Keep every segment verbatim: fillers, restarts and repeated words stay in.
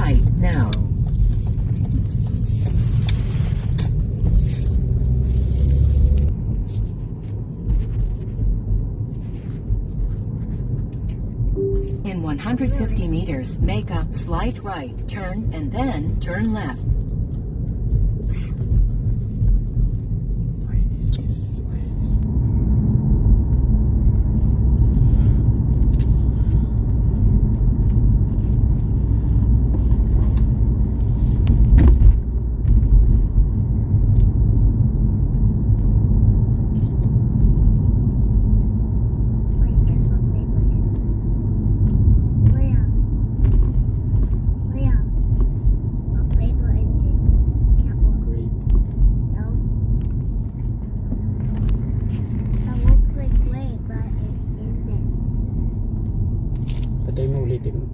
Right now. In one hundred fifty meters, make a slight right turn and then turn left. Wait, guess what flavor it is? Kuya. Kuya. What flavor is this? Can't walk. Grape. No. It looks like grape, but it isn't. Patay mo, ulitin mo.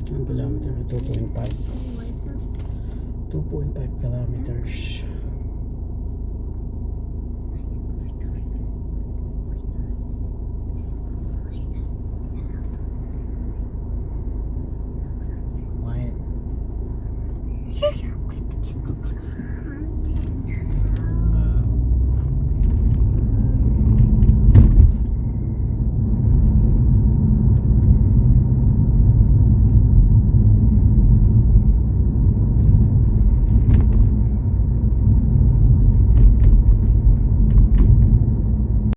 Ang kilometer, two point five. Oh, wait, no. Two point five kilometers.